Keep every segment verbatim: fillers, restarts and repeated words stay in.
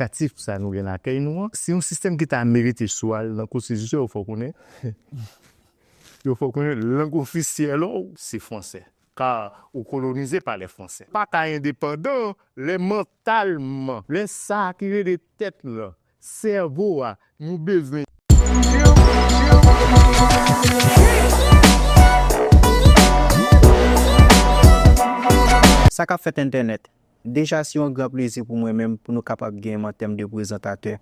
edikatif sa nou gen lakay nou an, se yon sistèm ki ta merite sou al nan konstitisyon, yo fè w konnen. Yo fè w konnen lang ofisyèl ou, se fransè. Ka ou kolonize pa lè fransè. Pa ka endepandan lè mantalman, lè sa ki rele tèt lan, sèvo a, nou bezwen. Sa k ap fèt entènèt? Deja, se yon gran plezi pou mwen menm pou nou kapab gen m an tèm de prezantatè.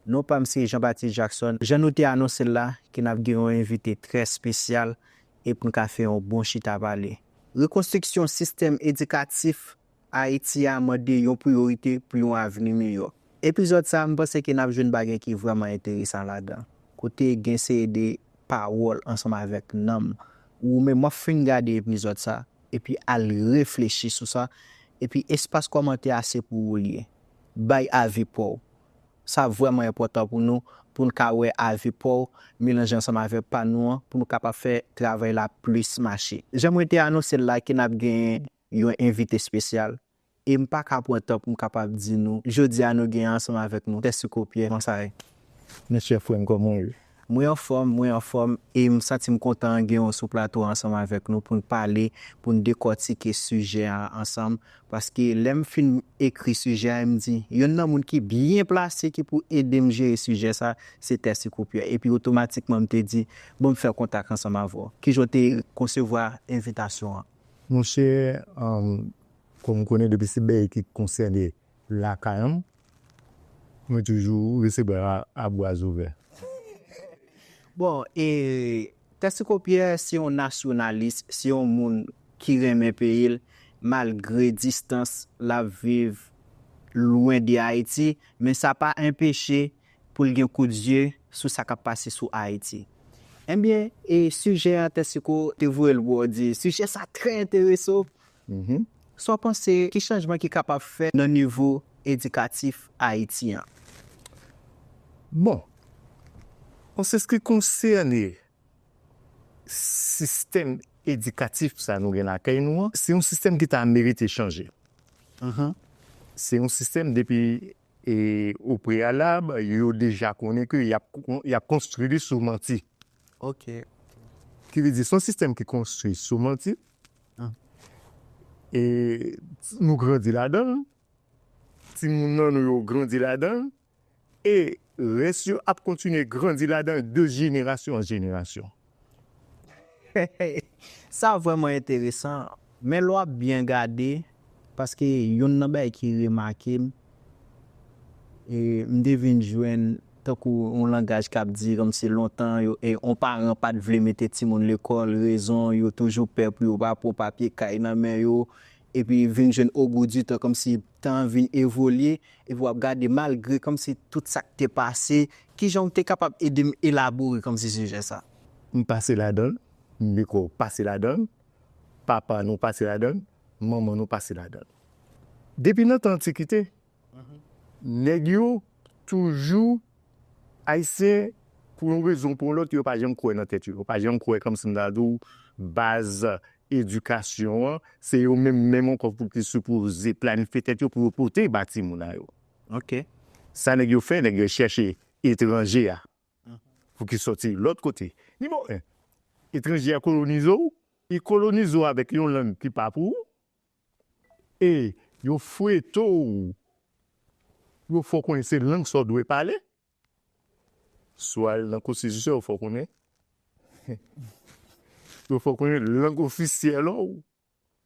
Non pa m se Jean Baptiste Jackson. Jan nou te anonse l la, ke n ap gen yon envite trè espesyal e pou n ka fè yon bon chita pale. Rekonstriksyon sistèm edikatif Ayiti a mande yon priyorite pou yon avni miyò. Epizòd sa a, m panse ke n ap jwenn bagay ki vrèman enteresan ladan. Kote gen seri de pawòl ansanm avèk nanm. Ou menm w ap fin gade epizòd sa, epi al reflechi sou sa, epi espas kòmantè a se pou ou li ye. Bay avi pa w. Sa vrèman enpòtan pou nou, pou n ka wè avi pa w melanje ansanm avèk pa nou an, pou nou kapab fè travay la plis mache. Jan mwen te anonse l la ke n ap gen yon envite espesyal, e m pa ka pran tan pou m kapab di nou, jodi a nou gen ansanm avèk nou Tèsiko Pyè. Kòman sa ye? Monchè frè m, kòman w ye? Mwen anfòm, mwen anfòm, e m santi m kontan gen w sou plato a ansanm avèk nou pou n pale, pou n dekòtike sijè a ansanm. Paske lè m fin ekri sijè a, m di, yonn nan moun ki byen plase ki pou ede m jere sijè sa, se Tèsiko Pyè. Epi otomatikman, m te di, bon, m fè kontak ansanm avè w. Kijan w te konsevwa envitasyon an? Monchè, um, kòm ou konnen, depi se bagay ki konsène lakay an, mwen toujou resevwa a, a bra ouvè. Bon, e Tèsiko Pyè se yon nasyonalis, se yon moun ki renmen peyi l, malgre distans l ap viv lwen de Ayiti, men sa pa enpeche pou l gen kout zye sou sa k ap pase sou Ayiti. Ebyen, e sijè a Tèsiko te voye l pou w di, sijè sa trè enteresan. Mhm. Sa w panse, ki chanjman ki kapab fèt nan nivo edikatif Ayiti an? Bon, an se ki konsène sistèm edikatif sa nou gen lakay nou an, se yon sistèm ki ta merite chanje. Mhm. Se yon sistèm depi, e, o preyalab, yo deja konnen ke y ap kon-, y ap konstwi li sou manti. Ok. Ki vle di, se yon sistèm ki konstwi sou manti. Ah. E nou grandi ladan l. Timoun nan nou yo grandi ladan l. E rès yo ap kontinye grandi ladan l de jenerasyon an jenerasyon. Sa vrèman enteresan. Men lè w ap byen gade, paske yonn nan bagay ki remake m, e m te vin jwenn tankou yon langaj k ap di kòmsi lontan yo, e yon paran pa t vle mete timoun lekòl, rezon yo toujou pè pou yo pa pran papye kay nan men yo, epi vin jwenn ogout di tan kòmsi tan an vin evolye, epi w ap gade malgre kòmsi tout sa k te pase, kijan w te kapab ede m elabore kòmsi sijè sa? M pase ladan l, m poko pase ladan l, papa nou pase ladan l, manman nou pase ladan l. Depi nan tan antikite, nèg yo toujou, Ayisyen, pou yon rezon ou pou yon lòt, yo pa janm kwè nan tèt yo. Yo pa janm kwè, kòmsi m ta di w, baz edikasyon an, se yo menm menm ankò pou ki sipoze planifye tèt yo pou yo pote ba timoun a yo. Ok. Sa nèg yo fè, nèg yo chèche etranje a. Mhm. Pou ki sòti lòt kote. Nimewo en, etranje a kolonize w, li kolonize w avèk yon lang ki pa pou ou, e yo fwete w, yo fè w konnen se lang sa w dwe pale. Si w al nan konstitisyon, yo fè w konnen. Yo fè w konnen lang ofisyèl ou,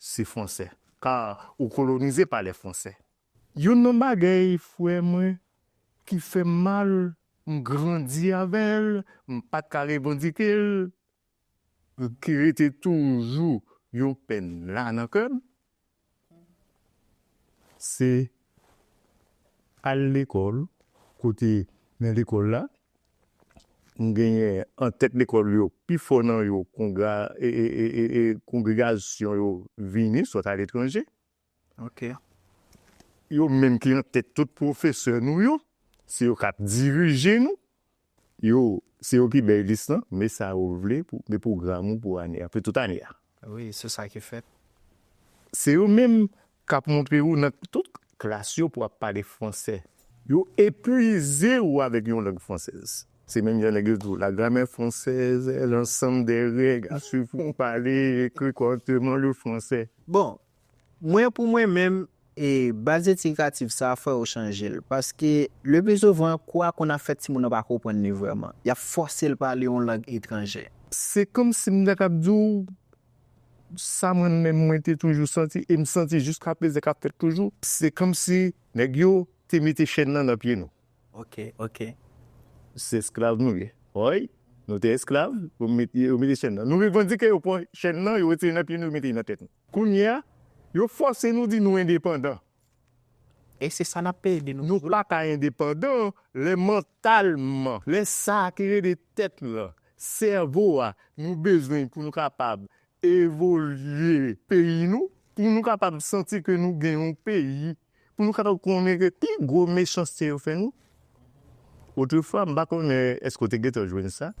se fransè. Ka ou kolonize pa lè fransè. Youn nan bagay, frè mwen, ki fè m mal, m grandi avè l, m pa t ka revandike l, ki rete toujou yon pèn la nan kè m, se al lekòl, kote nan lekòl la, m genyen an tèt lekòl yo, pifò nan yo, kongra-, e, e, e, e, e, kongregasyon yo vini, sot aletranje. Ok. Yo menm ki an tèt tout pwofesè nou yo, se yo k ap dirije nou. Yo, se yo ki bay lis lan, men sa ou vle pou, men pwogram ou pou ane a, pou tout ane a. Wi, se sa ki fèt. Se yo menm k ap montre ou nan tout klas yo pou ap pale fransè. Yo epuize w avèk yon lang fransèz. Se menm jan nèg yo di w, la grammaire française est l'ensemble des règles à suivre pour parler et écrire correctement le français. Bon, mwen pou mwen menm, e baz etikatif sa fò yo chanje l. Paske le pli souvan, kou a konn ap fèt timoun nan pa konprann li vrèman. Y ap fòse l pale yon lang etranjè. Se kòmsi m ta kab di w sa mwen menm mwen te toujou santi e m santi jiska prezan k ap fèt toujou. Se kòmsi nèg yo te mete chèn nan nan pye nou. Ok, ok. Se esklav nou ye. Wi, nou te esklav, yo mete, yo mete chèn nan. Nou revandike yo pran chèn nan, yo retire nan pye nou, yo mete nan tèt nou. Kounye a, yo fòse nou di nou endepandan. E se sa n ap peye de nou. Nou pa ka endepandan lè mantalman, lè sa ki rele tèt lan, sèvo a, nou bezwen pou nou kapab evolye peyi nou, pou nou kapab santi ke nou gen yon peyi, pou nou kapab konnen ke pi gwo mechanste yo fè nou. Otrefwa, m pa konnen èske w te gentan jwenn sa.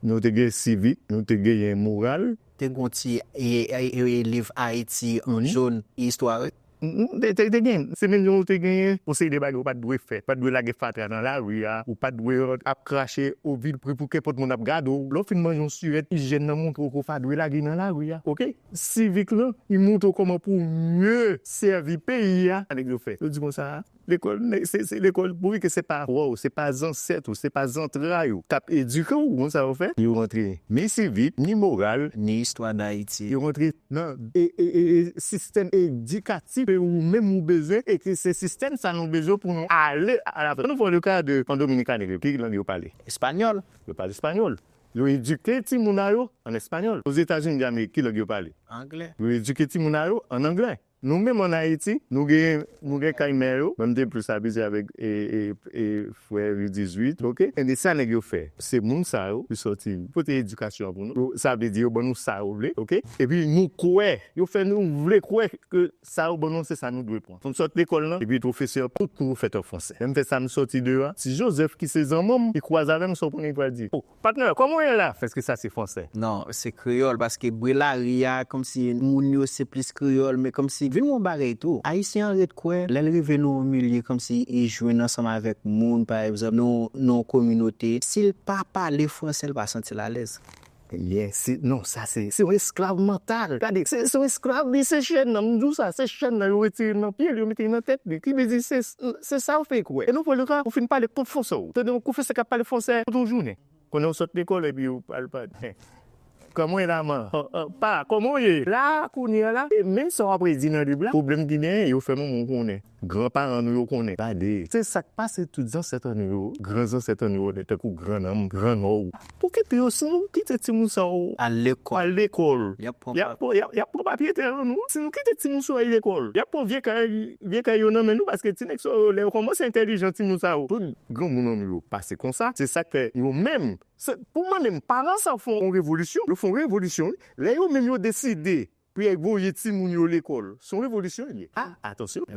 Nou te gen sivik, nou te genyen moral. Te gen yon ti e, e, e, liv Ayiti an jòn, istwa. Te, te, te gen, se menm jan ou te genyen yon seri de bagay ou pa t dwe fè. Ou pa t dwe lage fatra nan lari a, ou pa t dwe ap krache o vilpri pou kenpòt moun ap gade w. Lè w fin manje yon sirèt, ijyèn nan montre w ke w pa dwe lage nan lari a. Oke? Sivik lan, li montre w kòman pou w mye sèvi peyi a. Sa nèg yo fè. Yo di konsa, lekòl, se, se lekòl, pouki ke se pa vwa w, se pa zansèt ou, se pa zantray ou k ap edike w, konsa yo fè. Yo rantre ni sivik, ni moral, ni istwa Dayiti. Yo rantre nan e, e, e, e, sistèm edikatif ke ou menm ou bezwen e ke se sistèm sa nou bezwen pou nou ale alavans. Nou pran le ka de an Dominikani, ki lang yo pale? Espanyòl. Yo pale espanyòl. Yo edike timoun a yo an espanyòl. Ozetazini Damerik, ki lang yo pale? Anglè. Yo edike timoun a yo an anglè. Nou menm an Ayiti, nou gen, nou gen kay mè yo, mwen m te plis abitye avèk e, e, e, frè U dizuit, oke? Ebyen sa nèg yo fè. Se moun sa yo ki sòti pote edikasyon an pou nou. Yo, sa vle di yo ban nou sa yo vle, oke? Epi nou kwè, yo fè nou vle kwè ke sa yo ban nou se sa nou dwe pran. Fò n sot lekòl lan, epi pwofesè tout kou yo fèt an fransè. Lè m fè sa m sòti deyò a, Ti Jozèf ki se zanmanm, li kwaze avè m, sa w konnen li pral di? O, patnè, kòman w ye la? Èske sa se fransè? Non, se kreyòl, paske bri lari a, kòmsi moun yo se plis kreyòl, men kòmsi vin yon bagay tou. Ayisyen an ret kwè, lè l rive nan yon milye, kòmsi li jwenn ansanm avèk moun, pa egzanp, nan, nan yon kominote, si l pa pale fransè, l pa santi l alèz. Ebyen, se, non, sa se, se yon esklav mantal. Gade, se, se yon esklav, li se chèn nan, m di w sa, se chèn nan, yo retire nan pye l, yo mete nan tèt li. Ki vle di, se, se sa yo fè kwè. E nou pran le ka, ou fin pale tout fransè w. Tande yon pwofesè k ap pale fransè tout yon jounen. Konnen w sot lekòl epi ou pral pa. Kòman w ye la, man? Pa, kòman w ye? La, kounye a la, e menm sa w ap redi nan Bib la, pwoblèm ki genyen, yo fè manman w konnen. Granparan nou yo konnen. Gade, se sa k pase tout zansèt an nou yo, gran zansèt an nou yo, tankou gran nanm, gran nò. Pou kite yo, si nou kite timoun sa yo al lekòl, al lekòl, y ap pran papye tè an nou. Si nou kite timoun sa yo al lekòl, y ap pran vye kay, vye kay yo nan men nou, paske ti nèg sa yo, lè yo kòmanse entèlijan, timoun sa yo, tout granmoun an nou yo pase konsa. Se sa k fè yo menm, se, pou mande m, paran sa yo fè yon revolisyon, yo fè yon revolisyon, wi. Lè yo menm yo deside pou y al voye timoun yo lekòl. Se yon revolisyon li ye. A, atansyon.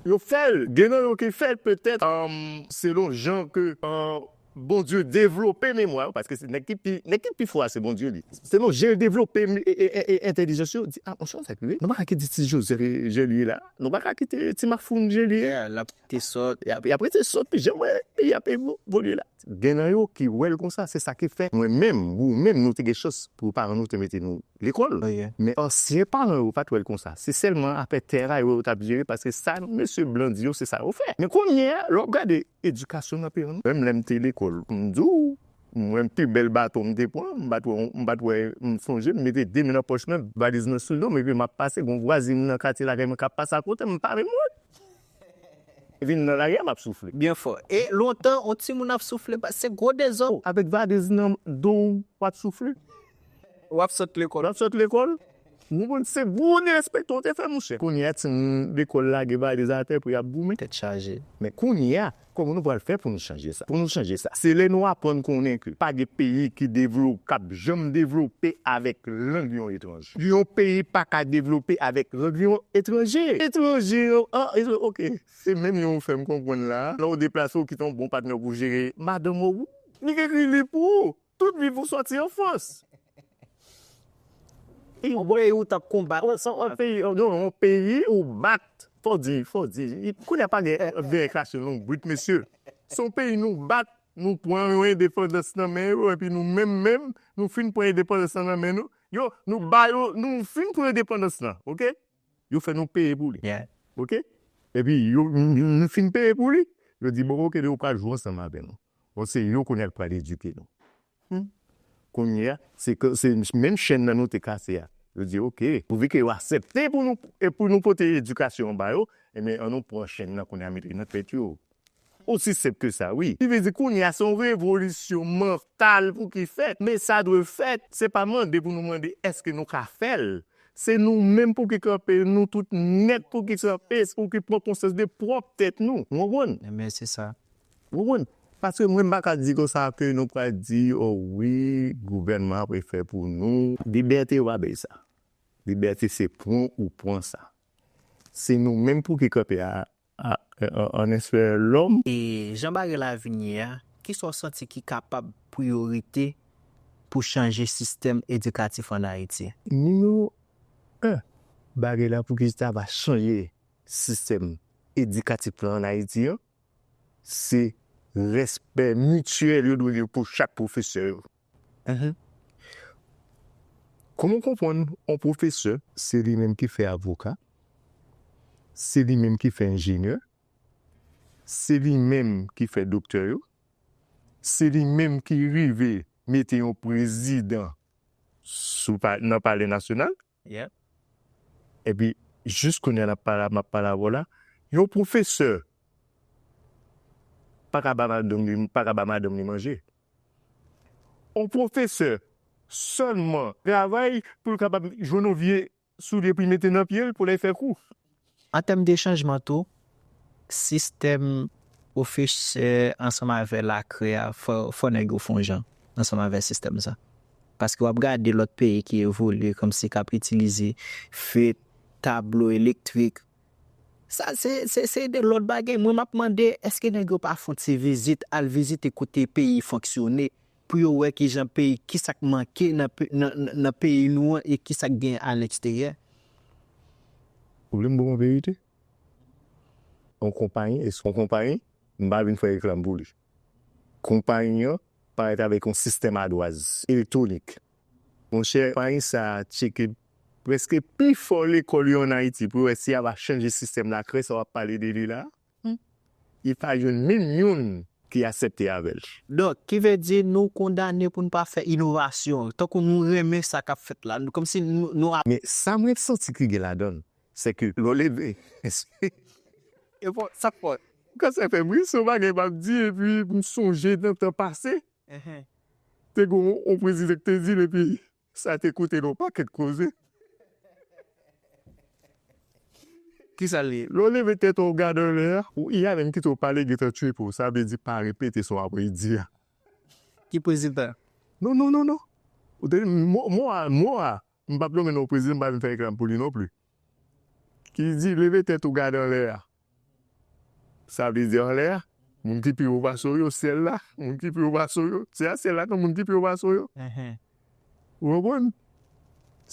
Yo fè l. Gen nan yo ki fè l petèt, um, selon jan ke, uh, Bondye devlope memwa yo, paske se nèg ki pi, nèg ki pi fò a, se Bondye li. Selon jan yo devlope e, e, e, e, entèlijans yo, di, a, monchè, sa ki rive. Nou pa ka kite ti Jozèf jan li ye la. Nou pa ka kite ti Mafoun jan li ye. L ap rete sòt. Y ap, y ap rete sòt, pi jan mwen, peyi a ap evo-, evolye la. Gen nan yo ki wè l konsa, se sa ki fè mwen menm, ou menm, nou te gen chans pou paran nou te mete nou lekòl. Men ansyen paran yo pa t wè l konsa. Se sèlman afè tè a yo yo t ap jere, paske sa mesye blan di yo, se sa yo fè. Men kounye a, lè w ap gade edikasyon nan peyi an, menm lè m te lekòl, m di w, mwen, pi bèl baton m te pran, m pa t wè, m pa t wè, m sonje, m mete de men nan pòch mwen, valiz mwen sou do m, epi m ap pase, gon vwazin nan katye lakay mwen k ap pase akote m, m pa menm wè l. Vin nan lari a, m ap soufle. Byen fò. E lontan, yon timoun ap soufle, se gwo dezòd. Avèk valiz nan do w, w ap soufle. W ap sot lekòl. W ap sot lekòl. Ou konprann, se gwo derespekte w te fè, monchè. Kounye a, timoun lekòl lage valiz atè pou y ap goumen. Tèt chaje. Men kounye a, kòman nou pral fè pou nou chanje sa? Pou nou chanje sa, se lè nou aprann konnen ke pa gen peyi ki devlo-, k ap janm devlope avèk lang yon etranje. Yon peyi pa ka devlope avèk lang yon etranje. Etranje, an, etranje, oke. Se menm jan w fè m konprann la. Lè w deplase, w kite yon bon patnè pou jere madanm ou. Li k ekri liv pou ou. Tout liv ou sòti an Frans. Yon peyi ou t ap konbat. Yon peyi, non, yon peyi ou bat. Fò di, fò di. Kounye a pa gen, gen enklache lonbrit, mesye. Se yon peyi nou bat, nou pran yon endepandans nan men yo, epi nou menm, menm, nou fin pran endepandans nan men nou. Yo, nou ba yo, nou fin pran endepandans lan, oke? Yo fè nou peye pou li. Oke? Epi, yo, nou, nou fin peye pou li. Yo di, bon, oke, nou pral jwe ansanm avè nou. Bon, se yo kounye a k pral edike nou. Hmm. Kounye a, se ke, se menm chèn nan nou te kase a. Yo di, oke, pouvi ke yo aksepte pou nou, e pou nou pote edikasyon ba yo, ebyen, an nou pran chèn nan kounye a mete nan tèt yo. Osi senp ke sa, wi. Li vle di kounye a se yon revolisyon mantal pou ki fèt. Men sa dwe fèt. Se pa mande pou nou mande èske nou ka fè l. Se nou menm pou ki kanpe, nou tout nèt pou ki kanpe, pou ki pran konsyans de pwòp tèt nou. Ou konprann? Men se sa. Ou konprann? Paske mwen m pa ka di konsa ke nou pral di, o wi, gouvènman an ap fè pou nou. Libète yo pa bay sa. Libète se pran ou pran sa. Se nou menm pou ki kanpe a, a, an, an espè lòm. E jan bagay la vin ye a, kisa w santi ki kapab priyorite pou chanje sistèm edikatif ann Ayiti? Nimewo en, bagay la pou ki ta va chanje sistèm edikatif la ann Ayiti an, se respè mityèl yo dwe gen pou chak pwofesè yo. Kòman w konprann yon pwofesè, se li menm ki fè avoka, se li menm ki fè enjenyè, se li menm ki fè doktè yo, se li menm ki rive mete yon prezidan sou pa, nan palè nasyonal. Epi, jis kounye a n ap pale, m ap pale avè w la, yon pwofesè pa ka ba madanm li, pa ka ba madanm li manje. Yon pwofesè sèlman travay pou l kapab jwenn yon vye soulye pou l mete nan pye l pou l al fè kou. An tèm de chanjman tou, sistèm pwofesè ansanm avè lakrè a, fò, fò nèg yo fè yon jan ansanm avè sistèm sa. Paske w ap gade lòt peyi ki evolye kòmsi k ap itilize fè, tablo elektrik. Sa se, se, se de lòt bagay. Mwen m ap mande, èske nèg yo pa fè yon ti vizit, al vizite kote peyi fonksyone, pou yo wè kijan peyi, kisa k manke nan pe-, nan, nan, nan peyi nou an e kisa k gen aleksteryè? Ou vle m ba w yon verite? Yon konpayi, e se yon konpayi, m pa vin fè reklam pou li. Konpayi an parèt avèk yon sistèm adwaz elektwonik. Monchè, konpayi sa a tcheke prèske pi fò lekòl yo ann Ayiti pou yo wè si y a va chanje sistèm lakrè sa w ap pale de li la. Hmm. Li pa jwenn menm youn ki aksepte avè l. Donk, ki vle di nou kondane pou n pa fè inovasyon, tankou nou renmen sa k ap fèt la, nou, kòmsi nou, nou ap. Men sa mwen santi ki gen ladan l, se ke lè w leve, e bon, sa k fò. Kòmsi fè m ri, se yon bagay m ap di, epi m sonje nan tan pase. Te gen yon, yon prezidan ki te di l, epi sa te koute l yon pakèt koze. Kisa l ye? Lè w leve tèt ou, w gade anlè a, ou, I A menm kite w pale, gentan tchwepe w. Sa vle di pa repete sa w ap redi a. Ki prezidan? Non, non, non, non. Ou te, mo, mo a, mo a, m p ap nonmen non prezidan, m pa vin fè reklam pou li non plis. Ki di, leve tèt ou gade anlè a. Sa vle di anlè a, moun ki pi wo pase w yo, syèl la, moun ki pi wo pase w yo, se a syèl la, non, moun ki pi wo pase w yo. Ou konprann?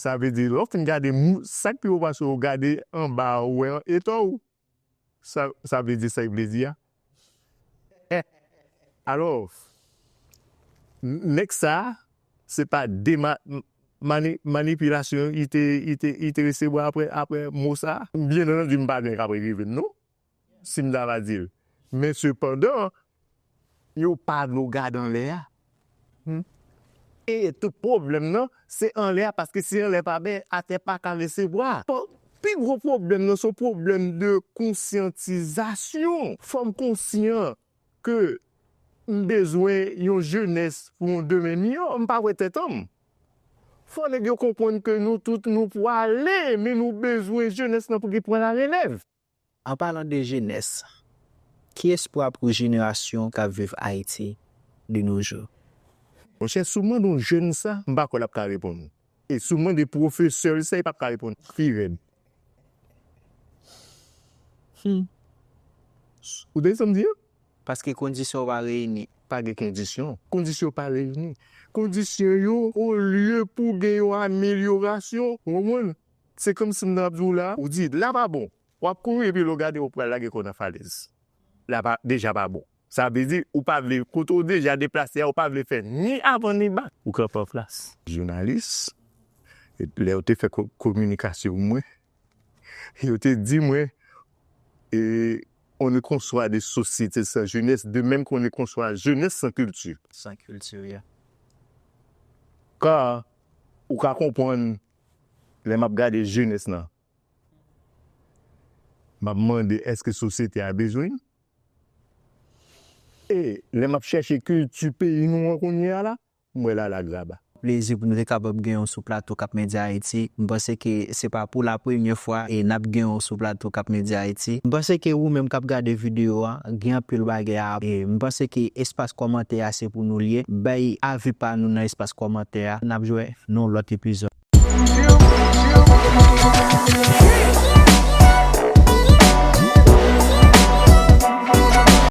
Sa vle di, lè w fin gade mou-, sa k pi wo pase w yo, gade anba a, ou wè eta w. Sa, sa vle di sa l vle di a. Alò, n-, nèg sa a, se pa dema-, m-, mani-, manipilasyon li te, li te, li te resevwa apre, apre mo sa a. Byen antandi, m pa gen k ap rive m non, si m ta va di l. Men sepandan, yo pa vle w gade anlè a. Hmm. E tout pwoblèm nan, se anlè a, paske si anlè pa bèl, atè pa ka resevwa. Pi gwo pwoblèm nan, se yon pwoblèm de konsyantizasyon. Fò m konsyan ke m bezwen yon jenès pou yon demen miyò, m pa wè tèt an m. Fò nèg yo konprann ke nou tout nou pwale, men nou bezwen jenès lan pou ki pran larelèv. An palan de jenès, ki espwa pou jenerasyon k ap viv Ayiti de nos jours? Monchè, si w mande yon jèn sa, m pa kwè l ap ka reponn ou. E si w mande pwofesè l sa, li p ap ka reponn pi rèd. Hmm. Ou tande sa m di a? Paske kondisyon yo pa reyini. Pa gen kondisyon. Kondisyon yo pa reyini. Kondisyon yo, olye pou gen yon amelyorasyon, ou konprann? Se kòmsi m t ap di w la, ou di, la pa bon. W ap kouri epi lè w gade w pral lage kò w nan falèz. La pa, deja pa bon. Sa vle di, ou pa vle, kote w deja deplase a, ou pa vle fè ni avan ni bak. Ou kanpe an plas. Jounalis, lè yo te fè ko-, kominikasyon pou mwen, yo te di mwen, e, on ne conçoit de société sans jeunesse, de même qu'on ne conçoit jeunesse sans culture. Sans culture, yeah. Ka, ou ka konprann, lè m ap gade jenès lan, m ap mande èske sosyete a bezwen l? E lè m ap chèche kilti peyi nou an kounye a la, m wè l al agraba. Plezi pou nou te kapab gen w sou plato Cap Media Haïti. M panse ke se pa pou la premyè fwa e n ap gen w sou plato Cap Media Haïti. M panse ke ou menm k ap gade videyo a, gen anpil bagay a, e m panse ke espas kòmantè a se pou nou l ye. Bay avi pa nou nan espas kòmantè a. N ap jwenn nan yon lòt epizòd.